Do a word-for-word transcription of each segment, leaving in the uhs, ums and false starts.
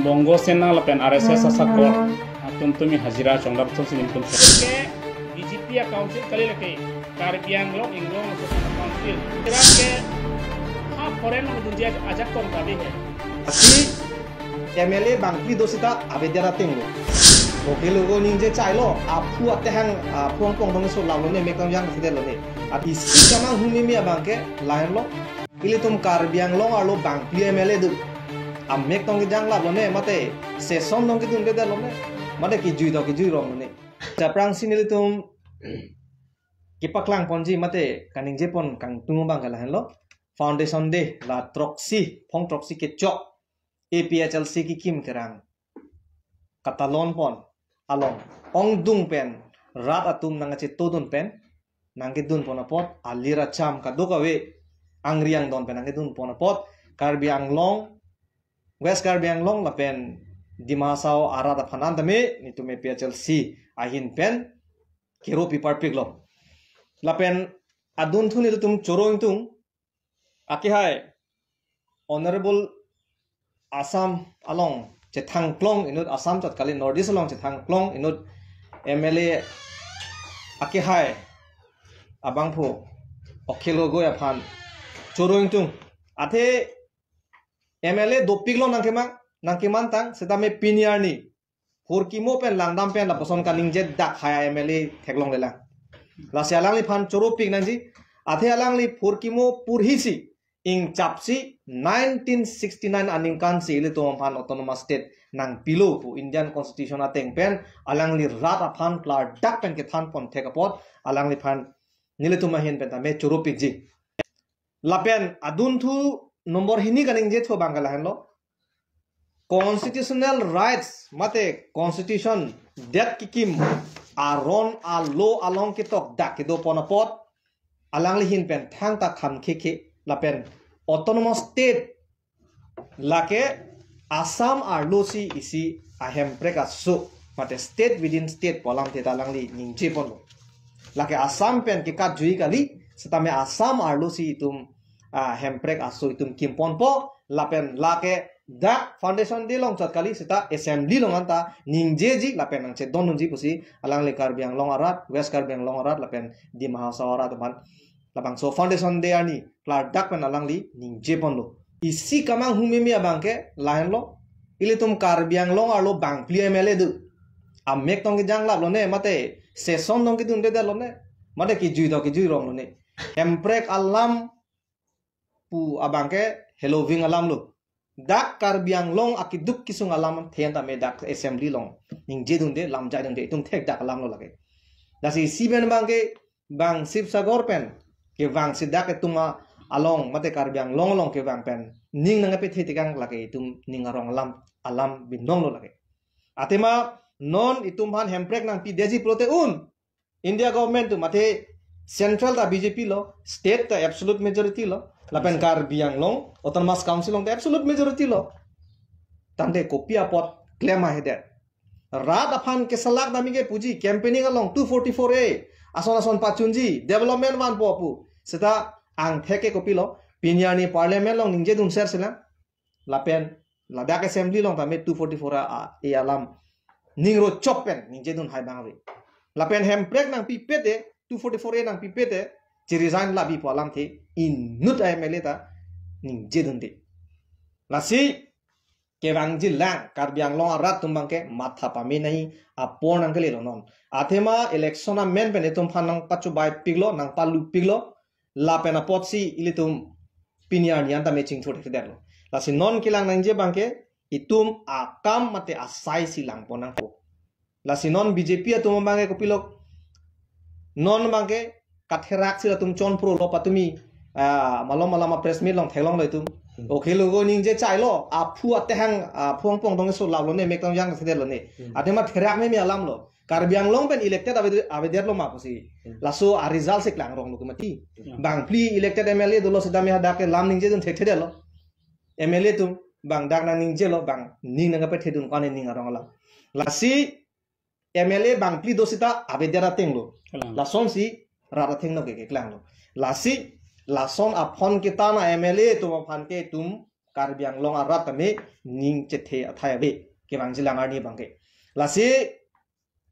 Bongo Sena lapen R S S asakor atum tumi hajira chongdam thum sining tum ke B J P a council kali lake Karbi Anglong Anglong Association Council. Kira ke ha foreign lo dunji ajak kong kali he. Asi M L A bangphli do sita avedar ateng lo. Oke logo ningje chai lo, aphu atehang, aphu angpong dong so lalo ne mek tong jang si de lo ne. Ati si kamang humi mi abang ke lain lo. Ilitum Karbi Anglong arlo bangphli M L A do. Amek tong kejang lap lo ne, mate session tong kedun de lo ne. Mate kejui tong kejui rong lo ne. Chaprang si nelitum kepaklang ponji mate kaningje pon kangtung abang ke lain lo. Foundation Day la throksi, phong throksi kechok A P H L C kekim kerang katalon pon along ongdung pen rat atum nangkachetodun pen nangkedun pon apot, alir acham kadokave angri angdon pen nangkedun pon apot, Karbi Anglong, West Karbi Anglong lapen Dima Hasao arat aphan an tame nelitum A P H L C ahin pen kero pi parpik lo. Lapen adunthu nelitum choro ingtung akehai Honorable Assam along chethangklong inut, Assam chot kali, North East along chethangklong inut M L A akehai abangphu Akhil Gogoi aphan choro ingtung. Athe M L A dopik lo nangkemang, nangkeman tang, setame pini arni phurkimo pen langdam pen lapuson kaningje dak hai M L A theklong lelang. Lasi alangliphan choro pik nangji, athe alangli phurkimo purhisi ingchapsi nineteen sixty-nine aningkan si ilitum aphan autonomous state nangpilo pu Indian Constitution ateng pen alangli rat aphan klardak pen kethan pon thek apot alangliphan nelitum ahin pen tame choro pikji. Lapen adunthu number hini kaningje thu abang ke lahenlo. Constitutional rights mate constitution det kekim aron alo along ketok dak kedo pon apot alangli ahin pen thangta kham khekhe lapen autonomous state lake Assam arlo si isi ahemprek aso mate state within state pu alam theta alangli ningje ponlo. Lake Assam pen kekat jui kali, setame Assam arlo si itum, ah, hemprek aso itum kim ponpo, lapen lake dak Foundation Day along chot kali, seta assembly along anta ningjeji lapen nangchedondunji pusi alangli Karbi Anglong arat, West Karbi Anglong arat lapen Dima Hasao arat aphan labangso Foundation Day arni klardak pen alangli ningje ponlo. Isi kamang humi mi abang ke lahenlo. Ilitum Karbi Anglong arlo bangphli M L A do. Amek tong kejang lap lo ne, mate session tong kedun de lo ne, mate kejui tong kejui rong lo ne. Hemprek alam pu abang ke heloving alam lo. Dak Karbi Anglong akeduk kesung alam the-an tame dak assembly along ningje dunde, lamjai dunde, itum thek dak alam lo lake. Lasi isi pen abang ke bang Sibsagar pen kevang si dak itum along mate Karbi Anglong along kevang pen ning nangkepethe tekang lake itum ning arong alam, alam binong lo lake. Athema non itum aphan hemprek nangpidetji pulote un India government atum athe central ta B J P lo, state ta absolute majority lo, lapen Karbi Anglong Autonomous Council along ta absolute majority lo. Tangte kopi apot klem ahedet. Rat aphan kesalak dam-ik ke puji campaigning along two forty-four A ason ason pachunji, development vanpo pu. Seta angthek ke kopilo, pini arni parliament along ningje dun ser silang. Lapen ladak assembly along tame two forty-four A, A alam ningro chop pen ningje dun hai bang ave. Lapen hemprek nangpipete, two forty-four A nangpipete, chi resign labi pu alam the inut a M L A ta ningje dunde. Lasi kevangji lang Karbi Anglong arat atum abang ke matha pame nangji apor nangkele lo non. Athema election amen pen itum aphan nangpachobai piklo, nangpalu piklo, lapen apotsi ilitum pini arni an tame chingthur thekthedetlo. Lasi non kelang nangji abang ke itum akam mate asai si lang pon nangpo. Lasi non B J P atum abang ke kopilo, non abang ke katherak si latum chonpro lo patumi, ah, malom malom a press meet along theklonglo itum. Hmm. Oke logo ningje chai lo, aphu atehang, aphu angpong dong so lalo ne mek tong jang si de lo ne. Hmm. Athema therak me mi alam lo. Karbi Anglong pen elected ave, avedetlo ma pusi. Hmm. Laso a result si klang rong lo kemati. Hmm. Bangphli elected M L A dolo seta me hadak ke lam ningje dun thekthedetlo. M L A atum bang dak nangningjelo, bang ning nangkepethedun ko-an ning arong alam. Lasi M L A bangphli do seta avedar ateng lo. Kalang. Lasonsi rat athengno ke keklanglo. Lasi lason aphon ketang a M L A atum aphan ke itum Karbi Anglong arat tame ning chethe athai ave kevangjilang arni abangke. Lasi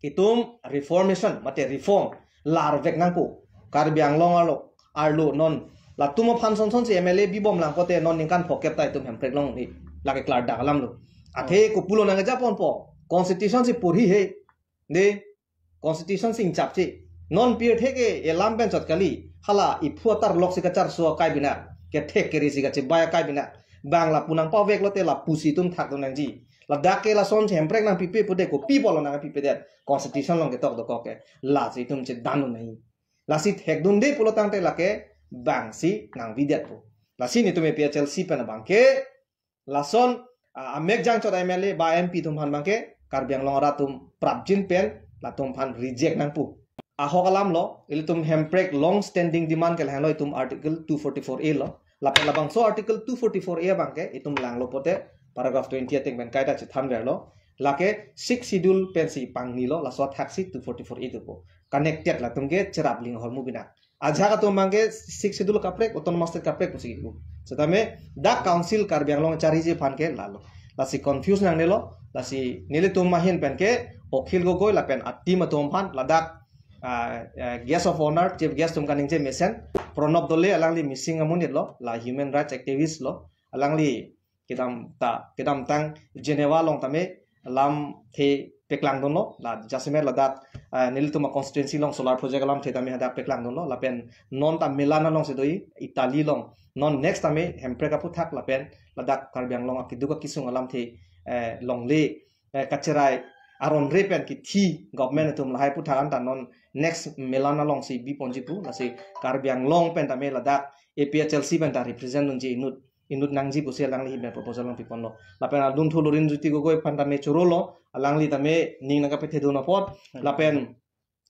itum reformation mate reform larvek nangpo. Karbi Anglong arlo arlo non latum aphan son son si M L A bibom lang pote non ningkan phokep ta itum Hemprek long ni lake klardak alam lo. Athe kopulo nangkejaponpo, constitution si porhi he. De, constitution si ingchapche. Non pirthe ke elam pen chot kali. Hala iphu atarlok si kacharso akai bina, kethek kere si kachebai akai bina. Bang lapu nangpavek lote lapusi itum thakdun nangji. Ladak ke lason si Hemprek nangpipe pude kopi pulo nangpipedet. Constitution along ketok dokok ke. Lasi itum chedan un nangji. Lasi thekdunde pulo tangte lake bangsi nangvidetpo. Lasi netum A P H L C pen abangke lason, ah, amek jangchot M L A ba M P atum aphan abangke Karbi Anglong arat atum prapjin pen latum aphan reject nangpo. Ahok alam lo, ilitum Hemprek long standing demand ke lahenlo itum Article two forty-four A lo. Lapen labangso Article two forty-four A abangke itum langlo pote paragraph twenty ateng pen kaita chethanverlo. Lake Sixth Schedule pensi pangnilo, laso athaksi two forty-four A dopo. Connected latum ke cherap ling ahormu bina. Ajahak atum abangke Sixth Schedule kaprek, Autonomous State kaprek pusi ibu. Setame dak Council Karbi Anglong chariji aphan ke lalo. Lasi confuse nangnelo, lasi nelitum ahin pen ke Akhil Gogoi lapen a-team atum aphan ladak, ah, ah, guest of honor, chief guest atum kaningje mesen, Pranab Doley alangli missing amonit lo, la human rights activist lo, alangli kedam ta, kedamtang Geneva along tame lamthe paklangdunlo, la jasemet ladak, ah, nelitum a-constituency along solar project alamthe tame hadak paklangdunlo, lapen non ta Milan alongsi do-i, Italy along, non next tame Hemprek aphuthak lapen ladak Karbi Anglong akeduk akesung alamthe, eh, longle, eh, kacherai aron re pen kithi government atum lahai aphuthak anta non next Milan alongsi biponji pu, lasi Karbi Anglong pen tame ladak A P H L C pen ta represent dunji inut inut nangji pusi alangli ahin pen proposal nangpiponlo. Lapen adun thu Lurinjyoti Gogoi aphan tame chorolo, alangli tame ning nangkapethedun apot. Lapen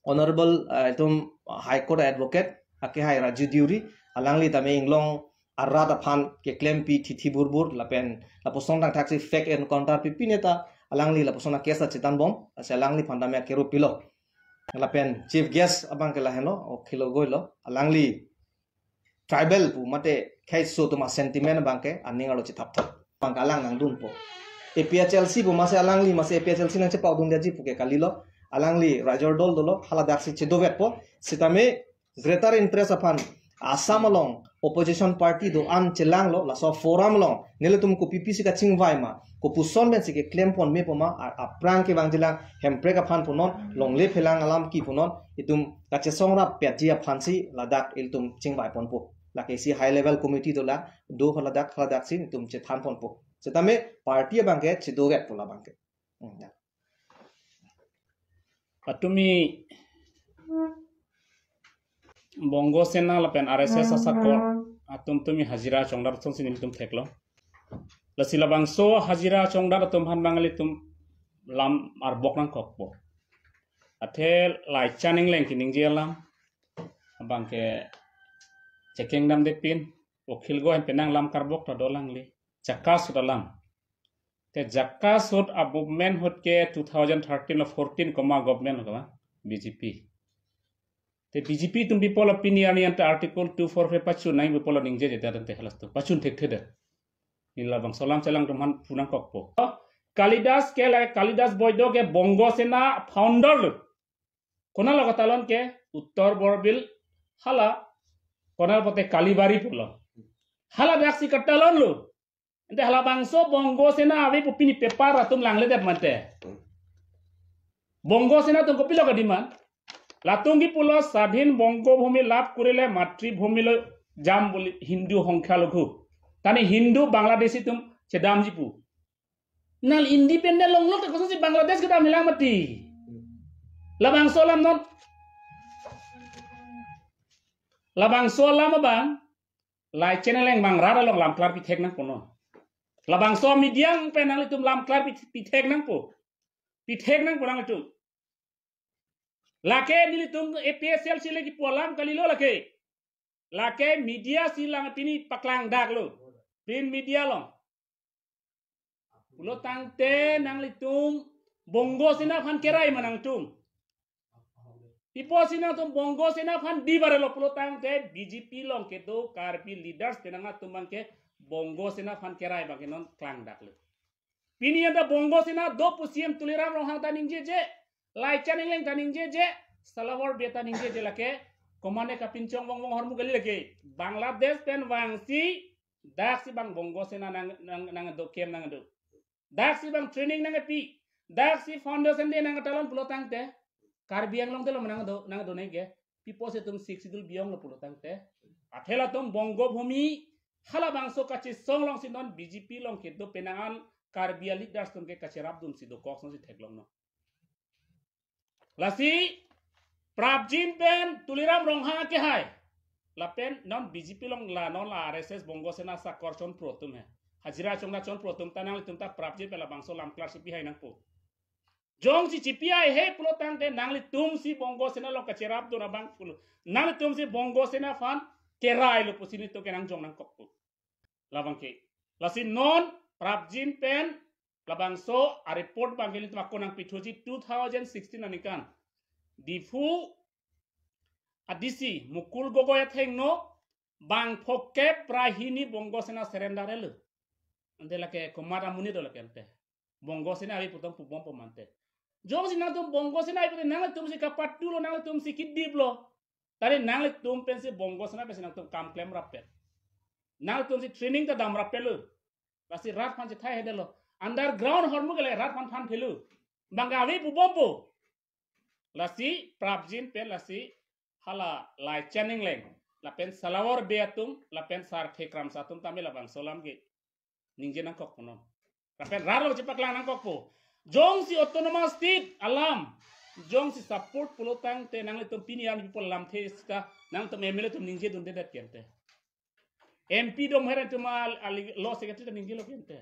Honorable, eh, itum High Court Advocate, akehai Raju Deuri, alangli tame inglong arat aphan keklempi thithi burbur, lapen lapuson tangthaksi fake encounter pipi neta, alangli lapuson a-case ta chetanbom, lasi alangli aphan tame akero pilo. Lapen chief guest abangke lahenlo, Akhil Gogoi lo, alangli tribal pu mate kheiso atum a-sentiment abangke aning arlo chethapthap. Abangke alang nangdunpo. A P H L C pu masi alangli masi A P H L C nangchepakdundetji pu ke kalilo. Alangli rajor dol dolo, haladaksi chedovetpo. Setame greater interest aphan Assam along opposition party do-an chelanglo, laso forum along nelitum kopi pisi kachingvai ma, kopuson pensi keklempon mepo ma, a-, aphrang kevangjilang Hemprek aphan punon, longle phelang alam ke punon, itum kachesong rapetji aphansi ladak ilitum chingvaiponpo. Lake isi high level committee dolang, do haladak, haladaksi itum chethanponpo. Setame party abangke chedovetpo labangke. Hmm, ya. Patumi Bongo Sena lapen R S S asakor atum tumi hajira chongdat atum si nelitum theklo. Lasi labangso hajira chongdat atum aphan bang ilitum lam arbok nangkokpo. Athe laicha ningleng keningje alam abangke chekeng damde pin, Akhil Gogoi pen nanglam karbok ta dolangli. Jakas ahut alam. Te Jakas ahut a-movement ahut ke two thousand thirteen lo fourteen koma government lo koma B J P. Te B J P atum bipolo pini arni anta Article two forty-four pachun nangji bipolo ningjejedet ante halas tu. Pachun thekthedet. Neli labangso alam chelang atum aphan pu nangkokpo. Kalidas ke la, Kalidas Baidya ke Bongo Sena founder lo. Konatlo katalon ke? Uttar Borbil hala, konat pote Kalibari pulo. Haladaksi katalonlo. Ante halabangso Bongo Sena ave pu pini paper atum langledet mate. Bongo Sena atum kopilo ka-demand? Latum ke pulo Swadhin Bongo Bhumi lab kurile Matri Bhumi lo jam buli Hindu hongkha loghu. Tani Hindu Bangladeshi atum chedamji pu. Nal independent longlok te kosonsi Bangladesh kedam hilang mati. Labangso alam non. Labangso alam abang. Lai channel leng bang rara long lam klar pithek nangponon. Labangso media pen nanglitum lam klar pith-, pithek nangpo. Pithek nangpo nanglitum. Lake nelitum A P H L C le kipu alam kalilo lake. Lake media si lang pini paklangdaklo. Print media along. Pulo tangte nanglitum Bongo Sena aphan kerai ma nangtum. Pipo si nangtum Bongo Sena aphan dibarelo pulo tangte B J P along kedo Karbi leaders penang atum abangke Bongo Sena aphan kerai abangke non klangdaklo. Pini anta Bongo Sena do pu C M Tuliram Ronghang ta ningjeje, Laichan Engleng ta ningjeje, Salawar Bey ta ningjeje lake, komatne kapinchong vongvong ahormu kali lake. Bangladesh pen vangsi, daksi bang Bongo Sena nang, nang, nangdo, camp nangdo. Daksi bang training nangpi, daksi foundation day nangtalon pulo tangte, Karbi Anglong telo nangdo, nangdo neke, pi apotsi itum Sixth Schedule biyonglo pulo tangte. Athe latum Bongo Bhumi, halabangso kachesong alongsi non B J P along kedo penang an Karbi a-leaders atum ke kacherapdunsi dokok asonsi theklonglo. Lasi, prapjin pen Tuliram Ronghang ke hai. Lapen non B J P along la non la R S S Bongo Sena sakor chonpro atum he. Hajira chongna chonpro atum ta nanglitum ta prapjin pen labangso lam clear si pihai nangpo. Jongsi chipihai he pulo tangte nanglitumsi Bongo Sena along kacherapdun abang pulo. Nanglitumsi Bongo Sena aphan kerailo pusi nelitum ke nangjong nangkokpo. Labangke. Lasi non prapjin pen labangso a-report abangke nelitum ako nangpithuji two thousand sixteen aningkan. Diphu a-D C Mukul Gogoi athengno bang phokep ra hini Bongo Sena surrender-etlo. Ante lake komat amonit do lake ante. Bongo Sena ave putong pubom pumante. Jongsi nangtum Bongo Sena ave pute nangtumsi kapatulo, nangtumsi kediplo. Tari nanglitum pensi Bongo Sena pensi nangtum kam klem rappet. Nangtumsi training ta dam rappetlo. Lasi rat aphan chethai hedetlo. Underground ahormu kele rat aphan phan thelo. Bang ave pubompo. Lasi prapjin pen lasi hala Laichan Engleng, lapen Salawar Bey atum, lapen Sarthe Kramsa atum tame labangso alam ke ningje nangkokpo non. Lapen rat along chepaklang nangkokpo. Jongsi autonomous state alam, jongsi support pulo tangte nanglitum pini an people lamthe sita, nangtum M L A atum ningjedundedet ke ante. M P dom heren atum a, ali law secretary ta ningjelo ke ante.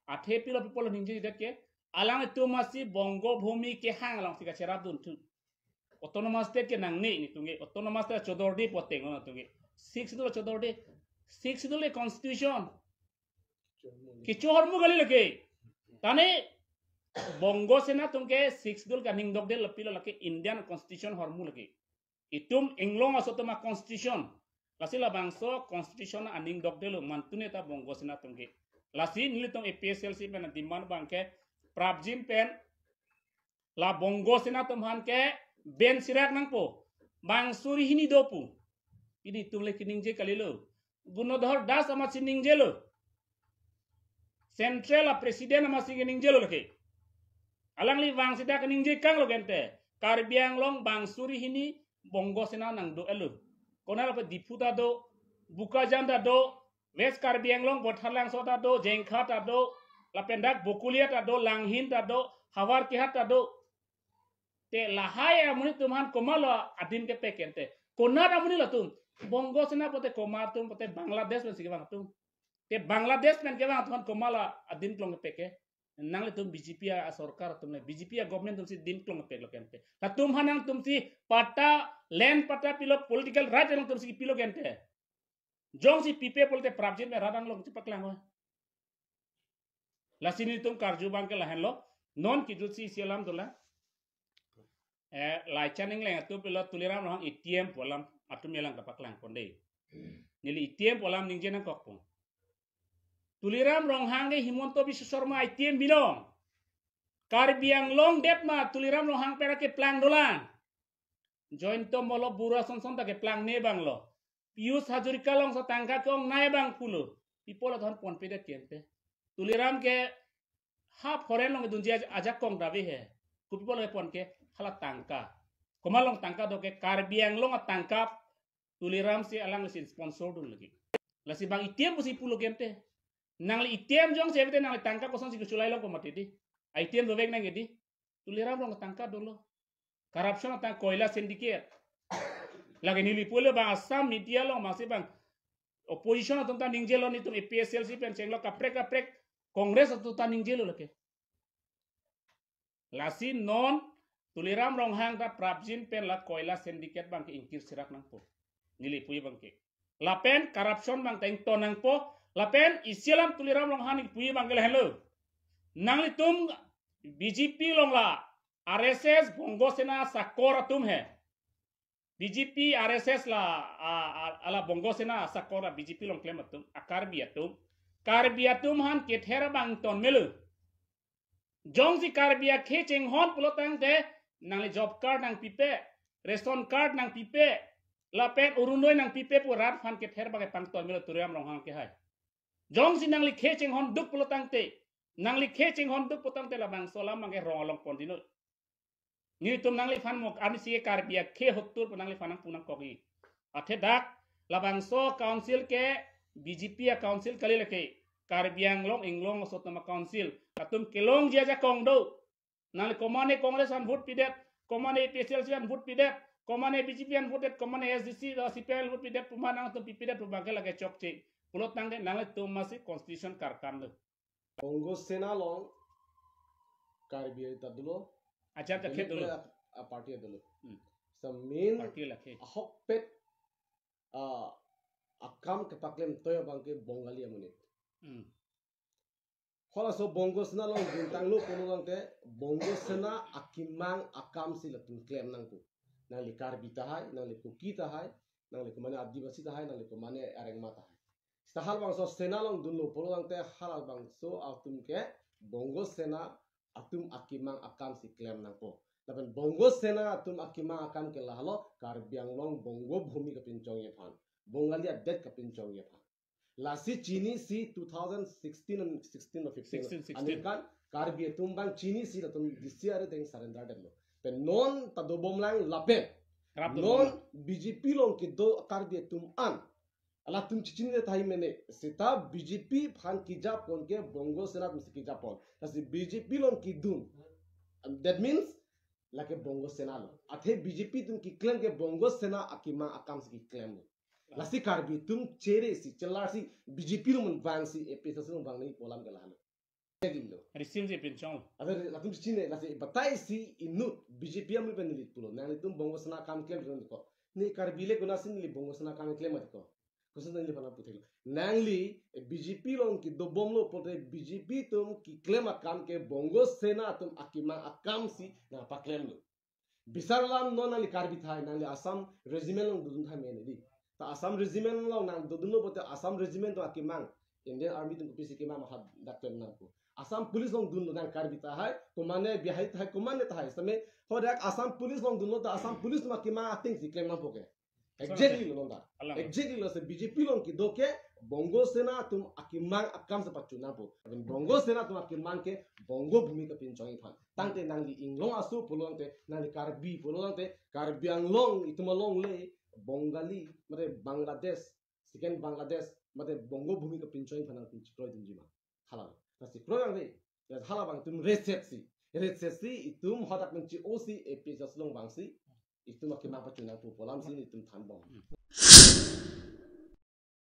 Athe pilo people ningjedet ke, alangtum asi Bongo Bhumi kehang alongsi kacherapdunthu. Autonomous state ke nangne nelitum ke, autonomous state chodorde pu ateng lo nelitum ke. Sixth Schedule chodorde, Sixth Schedule constitution. Kecho ahormu kali lake. Tane Bongo Sena atum ke Sixth Schedule kaningdokde lapu lo lake Indian constitution ahormu lake. Itum inglong aso atum a-constitution. Lasi labangso constitution aningdokdelo mantune ta Bongo Sena atum ke. Lasi nelitum A P H L C pen demand abangke prapjin pen la Bongo Sena atum aphan ke ben sirak nangpo. Bang suri hini do pu. Pini itum le keningje kalilo. Gunodhar Das amatsi ningjelo. Central a-president amatsi keningjelo lake. Alangli vang sida keningje kanglo ke ante. Karbi Anglong bang suri hini Bongo Sena nangdo-etlo. Konat lapu Diphu ta do, Bokajan ta do, West Karbi Anglong Botharlangso ta do, Jengkha ta do, lapen dak Bokolia ta do, Langhin ta do, Howraghat ta do. Te lahai amonit atum aphan komatlo adin kepek ke ante. Konat amonit latum. Bongo Sena pute komat atum pute Bangladesh pensi kevang atum. Te Bangladesh pen kevang atum aphan komatlo adin klong kepek ke. Nanglitum B J P a-sorkar atum le, B J P a-government atumsi din klong kepeklo ke ante. Latum aphan nangtumsi patta, land patta pilo, political right nangtumsi pilo ke ante. Jongsi pipe pulote prapjin pen rat along chepaklangpo. Lasi nelitum karju abangke lahenlo. Non kejutsi isi alam dolang. Eh, Laichan Engleng atum pilo Tuliram Ronghang A T M pu alam atum elang kapaklangponde. Neli A T M pu alam ningje nangkokpo. Tuliram Ronghang ke Himanta Biswa Sarma A T M binong. Karbi Anglong det ma Tuliram Ronghang pera keplang dolang. Jayanta Malla Bora sonson ta keplangne abanglo. Pijush Hazarika alongsi tangka ke-ongnei abang pulo. People atum ponpedet ke ante. Tuliram ke ha foreign along dunji aj-, ajakong dave he. Kopi pulo pon ke hala tangka. Komat along tangka do ke Karbi Anglong atangka Tuliram si alangsi sponsor dun lagi. Lasi bang A T M pusi pulo ke ante. Nangli A T M jongsi ave te nangli tangka kosonsi kechulai longpo mati di. A T M dovek nangji di. Tuliram Ronghang tangka dolo. Corruption atang koila syndicate. Lake neli pulo bang Assam media along masi bang opposition atum ta ningjelo nelitum A P H L C pen chenglo kaprek kaprek Congress atum ta ningjelo lake. Lasi non Tuliram Ronghang ta prapjin pen la koila syndicate abangke ingkir sirak nangpo. Neli puji abangke. Lapen corruption abang ta ington nangpo. Lapen isi alam Tuliram Ronghang neli puji abangke lahenlo. Nanglitum B J P along la R S S Bongo Sena sakor atum he. B J P R S S la, a, a, ala Bongo Sena sakor a B J P along klem atum, a Karbi atum. Karbi atum aphan kether abang ton melo. Jongsi Karbi akhei chinghon pulo tangte, nangli job card nangpipe, ration card nangpipe, lapen Orunodoi nangpipe pu rat aphan kether abang pangton melo Tuliram Ronghang ke hai. Jongsi nangli khei chinghon duk pulo tangte, nangli khei chinghon duk pulo tangte labangso alam abang ke rong along pon dino. Nelitum nangliphan mo arnisi Karbi akhei hotur pu nangliphan nangpu nangkok-i. Athe dak labangso council ke B J P a-council kali lake. Karbi Anglong inglong aso atum a-council. Latum kelongji ajakong do. Nangli komane Congress aphan vote pidet, komane A P H L C aphan vote pidet, komane B J P aphan vote det, komane S D C, C P I M aphan vote pidet, pu ma nangtum pipedet pu abang ke lake chokche. Pulo tangte nanglitum masi constitution karkam do. Bongo Sena along Karbi arit ta dolo. Ajat akhei dolo. Beleg a, a party dolo. Hmm. Sa main party lake. Ahokpet, ah, akam kepaklem toy abang ke Bongali amonit. Hmm. Halaso Bongo Sena along dun tanglo pulo tangte Bongo Sena akemang akam si latum klem nangpo. Nangli Karbi tahai, nangli Kuki tahai, nangli komane Adivasi tahai, nangli komane Rengma tahai. Seta halabangso Sena along dunlo pulo tangte halabangso atum ke Bongo Sena atum akemang akam si klem nangpo. Lapen Bongo Sena atum akemang akam ke lahelo Karbi Anglong Bongo Bhumi kapinchongji aphan, Bongali adet kapinchongji aphan. Lasi chinisi two thousand sixteen and sixteen or fifteen. Sixteen, sixteen. Aningkan Karbi atum abang chinisi latum D C R ateng surrender detlo. Pen non ta dobomlang lapen. Rap non dobomlang. B J P along kedo Karbi atum an. Latum chechinidet tahai mene. Seta B J P aphan kejapon ke Bongo Sena atum si kejapon. Lasi B J P along kedun. That means, lake Bongo Sena lo. Athe B J P atum keklem ke Bongo Sena akemang akam si keklemlo. Lasi Karbi atum chere si, chelar si, B J P along vang si, A P H L C along vang nangji pu alam ke lahelo. Cheklo. Risim si pinchong. Athe latum chechini, lasi batai si inut, B J P amonit pen neli pulo. Nanglitum Bongo Sena akam klem pen ko. Ne Karbi le konatsi neli Bongo Sena akam klem mati ko. Koson nangliphan nangputheklo. Nangli, eh, B J P along kedobomlo pulote B J P atum keklem akam ke Bongo Sena atum akemang akam si nangpaklemlo. Bisar alam non nangli Karbi tahai, nangli Assam Regiment along dodun tahai mene di. Ta Assam Regiment along nang dodunlo pulote Assam Regiment atum akemang Indian Army atum kopisi kemang ma hadak klem nangpo. Assam Police along dunlo nang Karbi tahai, komane Bihari tahai, komane tahai. Same hadak Assam Police along dunlo ta Assam Police atum akemang ateng si klem nangpo ke. Exactly lo nonta. Alang. Exactly lo, lasi B J P along kedo ke Bongo Sena atum akemang akam si pachu nangpo. Lapen Bongo Sena atum akemang ke Bongo Bhumi kapinchongji aphan. Tangte nangli inglong aso pulo tangte, nangli Karbi pulo tangte, Karbi Anglong itum along le Bongali, mate Bangladesh, second Bangladesh, mate Bongo Bhumi kapinchongji aphan nangtum chekroi dunji ma. Hala. Lasi kroi nang le. Lasi halabang itum reset si. Reset si itum hadak nang chi-o si A P H L C along vang si. Itum akemang pachu nangpo pu alam si itum thanbom.